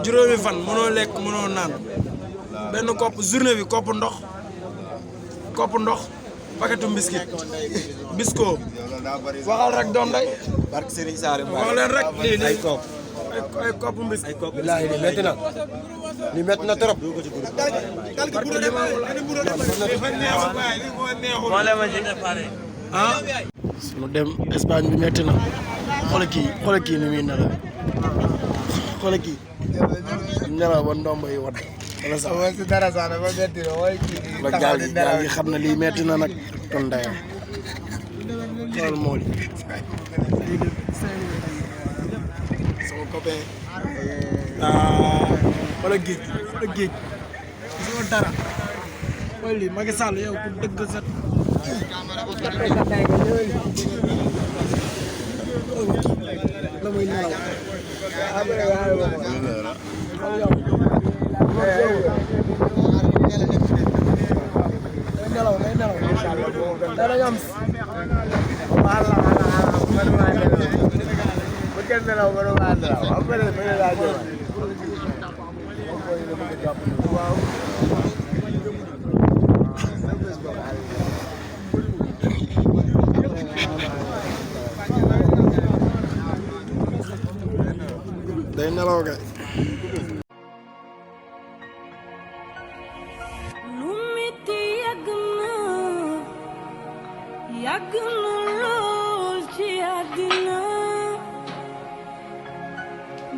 juróomi fan mënoo lekk mënoo naan benn kopp journée bi kopp ndox paquetu biscuit bisco waxal rek doom day barke Serigne Sall wax leen rek lii ay kopp biscuit billahi li metti na trop sunu dem Espagne bi metti na xoolal kii ni muy nelaw xoolal kii nelaw ba ndomba yi wat wala sax la gaal gi xam na lii metti na nag ton ndayam xoolal mool yi sama copain xoolal géej gisoo dara xool lii Macky Sall yow ku dëgg sa la muy nelaw day nelaw kay lu metti yàgg na lool ci àddina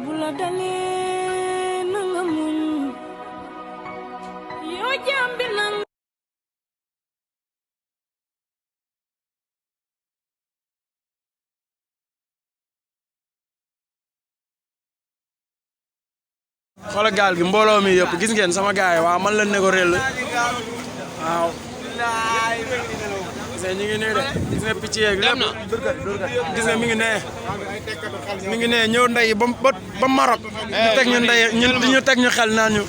bu la dalee na nga muñ yoo jàmbi nang xoolal gaal gi mbooloo mi yëpp gis ngeen sama gaay waaw man la ne ko réel waaw gis nga ñu ngi nii de gis nga picc yeeg lépp gis nga mi ngi nee ñëw ndey ba Maroc ñu teg ñu xel naan ñu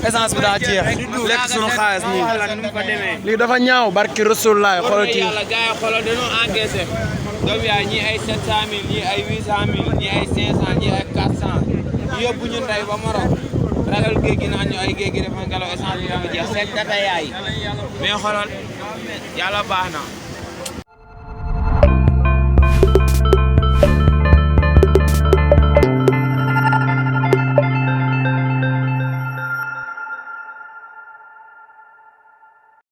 essence bi daa jeex lekk suñu xaalis nii lii dafa ñaaw barki Rasulullah xoolal kii yàlla gars yi xoolal dañoo encaissé doom yaay ñii ay 700 000 ñii ay 800 000 ñii ay 500 ñii ay 400 yóbbu ñu ndey ba Maroc ragal géej gi naan ñu ay géej gi dafa ngelaw essence bi dafa jeex seet data yaay mais xoolal yàlla baax na